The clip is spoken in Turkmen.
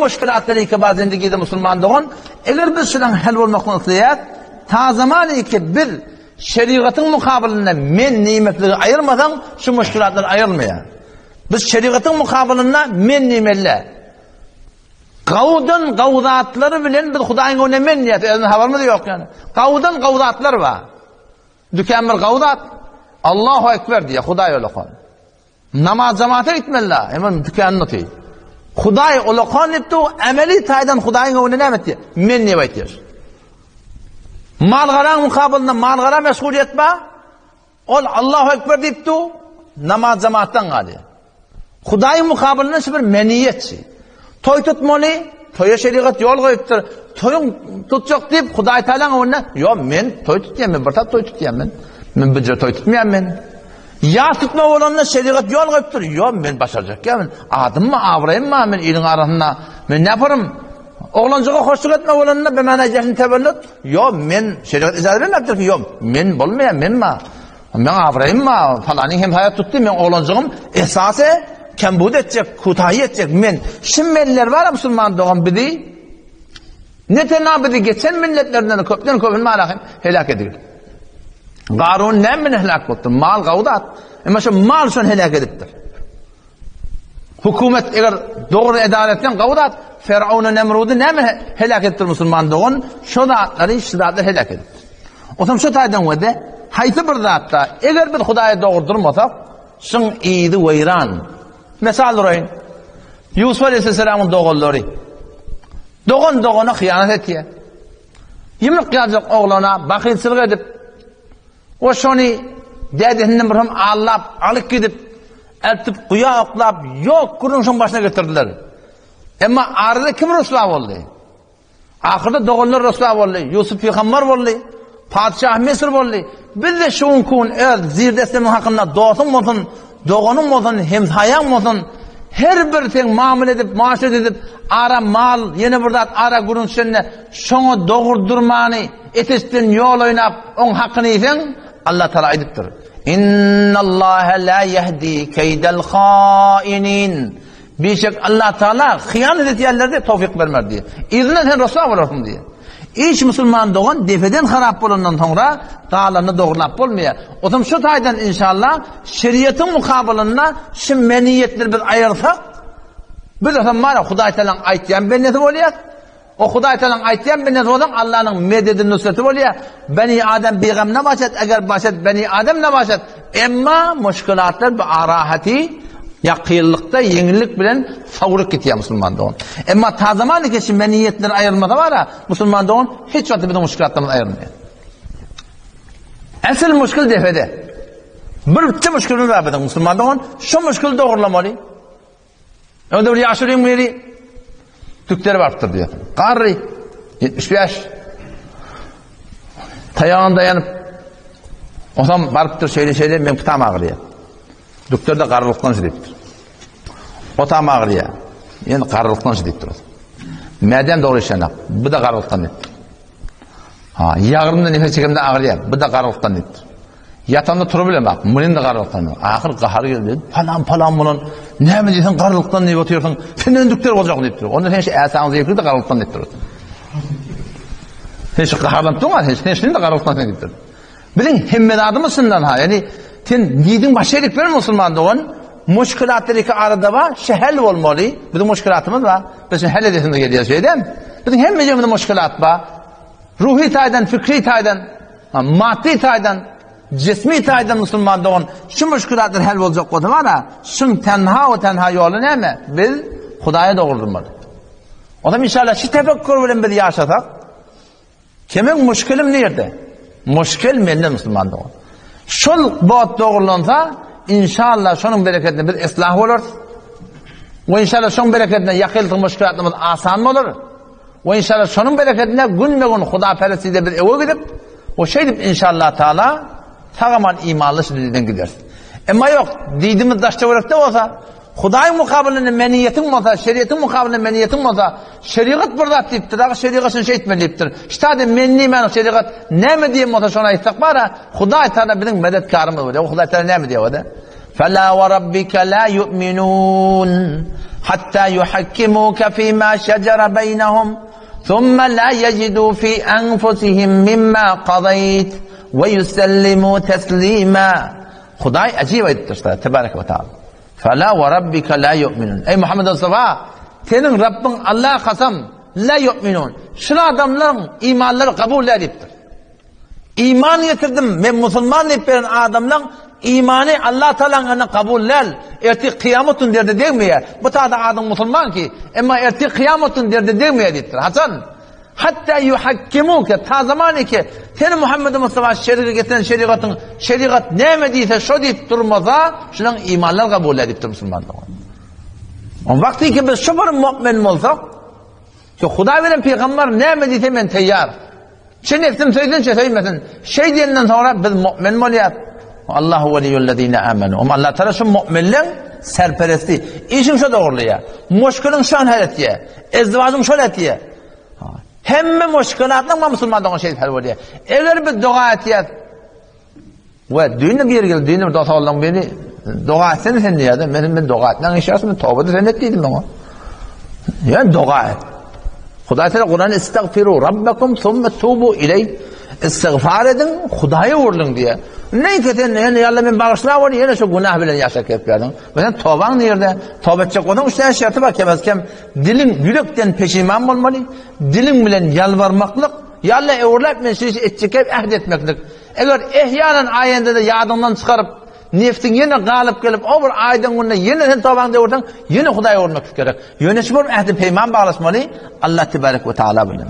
muşkilatlar ki bar zindigide musulman dogan, eger biz şudan hal bolmaklygyny isleýäs, ta zamany ki biz şerigatyň mukabylynda men nimetligi aýyrmasaň, şu muşkilatlar aýrylmaýar. Biz şerigatyň mukabylynda men nimelle. Gawudan gawy zatlary bilen biz Hudaýyň öňünde men diýýäs, özümiz habarymyz ýok ýani. Gawudan gawy zatlar bar. Dükan bir gawy zat. Allahu ekber diýýär, Hudaý olakan. Namaz jamaata gitmeli, hemen dükanyny oty. Hudaý olakan diýip dur, ameli taýdan Hudaýyň öňünde näme etdi? Men diýip aýtýar. Mal-garaň mukabylynda mal-gara meşgulyýet bar. Ol Allahu Ekber diýip dur, namaz jamaatdan galýar. Hudaýyň mukabylynda şu bir meniýetçi. Toý tutmaly, toýa şerigat ýol goýupdyr. Toýuň tutjak diýip Hudaý Tagalaň öňünde, ýok men toý tutýan, men bir zat toý tutýan men. Men bir toý tutmaýan men. Ýas tutma bolanda şerigat ýol goýupdyr. Ýok men başarjak ýa men adymmy, abraýymmy men iliň arasynda men näme yaparym? Oglanjyga hoşluk etme bolanda bemana jeşn tewellüt, ýok men şerigat ijazat bermepdir ki, ýok men bolmaýan men ma. Men abraýym ma, falanyň hem haýat tutdy, men oglanjygym esasy kembud etjek, kutaýy etjek men. Şu menler bar musulman dogan bizi ne tena bizi geçen milletlerden köpden köpün mala hem helak edildi. Garun näme bilen helak boldy? Mal gawdat. Emma şu mal şony helak edipdir. Hökümet eger dogry edara etseň gawy zat, Firaun Nemrudy näme helak edipdir musulman dogan? Şo zatlary, şu zatlary helak edipdir. Otam şu taýdan wede, haýsy bir zatda eger biz Hudaýa dogry durmasak, şuň yzy weýran. Mysal uraýyn. Ýusup aleyhisselamyň doganlary dogan dogana hyýanat etýär. Ýumruk ýaljak oglana bahylçylyk edip, O şony dädesinden bir hem allap, alyp gidip, eltip guýa oklap, ýok gürrüň şoň başyna getirdiler. Emma arada kim rüswa boldy? Ahyrda doganlar rüswa boldy. Ýusup pygamber boldy. Patyşah Misr boldy. Biz de şu günki gün öz zirdestemiň hakynda dostuň bolsun, doganyň bolsun, hemsaýaň bolsun, her bir sen mamyl edip, maşat edip, ara mal, ýene bir zat ara gürrüň düşende, şoňa dogurdurmany, Eteşden ýol oýnap, oň hakyny iýseň, Allah Taala aýdypdyr. Innallaha la yahdi keýdel hainin. Bişek Allah Taala hyýanat edýänlerde towfik bermer diýýär. Yzyndan sen ryswa bolarsyň diýýär. Iş musulman dogan depeden harap bolandan soňra galanyny dogrulap bolmaýar. Otam şu taýdan inşallah şeriatyň mukabylynda şu meniýetleri biz aýyrsak, biz otam bar Hudaý Taalaň aýtýan bendesi bolýar. O Hudaý Tagalaň aýtýan bendesi bolsaň Allanyň mededi nusreti bolýar. Beni Adam bigam nabaşat, eger başat beni Adam nabaşat. Emma muşkilatlar bi arahaty ýa kynlykda ýeňillik bilen sowrup gitýär musulman dogan. Emma ta zaman ki meniýetler aýrylmasa bara musulman dogan hiç wagt biziň muşkilatlarymyz aýrylmaýar. Asyl muşkil defede. Bir bitte muşkilimiz bar biziň musulman dogan. Şu muşkili dogrulamaly. Öňde bir ýaşulyň biri Türklere barypdyr diýýär. Garry 75. Taýagyna daýanyp Osam barypdyr şeýle-şeýle men pytam agyrýar. Dükler de garrylykdan şu diýipdir. Otam agyrýar. Ýene garrylykdan şu diýipdir. Mädem dogry işlenek. Bu da garrylykdan diýipdir. Ha, ýagyrymda nefes çekemde agyrýar. Bu da garrylykdan diýipdir. Ýatanda turup bilemok, munym-da garrylykdan. Ahyr gahary geldi. Palan palan bolan, näme diýseň garrylykdan diýip otyrsyň. Sen öndükler boljak diýipdir. Onda sen şu äsaň zeýifligi-de garrylykdan diýipdir. Sen şu gaharlanyp durma, sen sen şuny-da garrylykdan sen diýipdir. Biziň hemme zadymyz şundan ha. Ýani sen diýdiň başa edip ber musulman dogan. Muşkilatlar iki arada bar, şu hal bolmaly. Biziň muşkilatymyz bar. Biz şu hal edesimiz gelýär şeýdem. Biziň hemme ýerimizde muşkilat bar. Ruhy taýdan, fikri taýdan, maddy taýdan, jismi taýdan musulman dogan şu muşkilatlar hal boljak bolsa bara, şuň tenha we tenha ýoly näme? Biz Hudaýa dogry durmaly. Ondan inşallah şu tefekkür bilen biz ýaşasak, Kimiň muşkilim nirde? Muşkil mende musulman dogan. Şol bot dogrulansa, inşallah şonuň bereketine biz islah bolarys. We inşallah şonuň bereketine ýakyldyk muşkilatymyz asan bolar. We inşallah şonuň bereketine günbe-gün Hudaperestlikde biz öwe gidip, we şeýdip inşallah taala sag-aman imanly şu dünýeden gideris. Emma ýok, diýdimiz daş-töwerekde bolsa, Hudaýyň mukabylynda meniýetiň bolsa, şeriatyň mukabylynda meniýetiň bolsa, şeriat bir zat diýipdir, dagy şeriat şuny şeýtmeli diýipdir. Ştada men diýmän şeriat näme diýen bolsa şony aýtsak bara, Hudaý Taala biziň medetkarymyz bolýar. Hudaý Taala näme diýýär? Fela we rabbike la yu'minun hatta yuhakkimuka fima şejere beynehum thumma la yejidu fi enfusihim mimma qadayt we yusellimu teslima. Hudaý ajyp aýdypdyr şular, tebarek we taala. Fela we rabbike la yu'minun. Eý Muhammed Mustafa, seniň Rabbyň Allaha kasam, la yu'minun. Şul adamlaryň imanlary kabul däl diýipdir. Iman getirdim, men musulman diýip beren adamlaň imany Allah Taalanyň ýanynda kabul däl. Ertir kyýamat gün derde degmeýär. Bu taýda adyň musulman ki, emma ertir kyýamat gün derde degmeýär diýipdir. Haçan? Hatta yuhakkimuke ta zamany ki seni Muhammed Mustafa şerigat getiren şerigatyň şerigat näme diýse şo diýip durmasa, şunuň imanlar kabul däl diýipdir musulmanlar. O wagty ki biz şu bir mu'min bolsak, ki Hudaý bilen pygamber näme diýse men teýýar. Çe nefsim söýsün, çe söýmesin. Şeý diýenden soňra biz mu'min bolýas. Allahu weliýullezine amenu. Om Allah Taala şu mu'minleň serperesti. Işiň şo dogrulyýa. Muşkiliň şan hal etýä. Ezwajyň şol etýä. Hemme muşkilatlaň musulman dogan şeýdip hal bolýa. Eger biz doga etýäs, We düýn bir geldi, düýn bir dost oglan beni doga etsene sen diýýärdi. Men men doga etmäň iş ýasmy, toba da sen et diýdim oňa. Ýa doga et. Hudaý Teala Kur'an istagfiru rabbakum summa tubu iley. Istiğfar ediň, Hudaýa öwrüliň diýýär. Neýse sen ýene ýalla men bagyşla bol, ýene şu günah bilen ýaşap gelip ýörüň. Sen tobaň nirde? Toba etjek bolsaň üç täne şerti bar, kemez kem diliň ýürekden peşiman bolmaly, diliň bilen ýalbarmaklyk, ýalla öwrüläp men şu işi etjek ähd etmeklik. Eger ehýanan aýende-de ýadyňdan çykaryp, nefsiň ýene galyp gelip, o bir aýdyň günde ýene sen tobaňy döwürseň, ýene Hudaýa öwürmeklik gerek. Ýöne şu bir ähdi-peýman baglaşmaly Allah tebarek we taala bilen.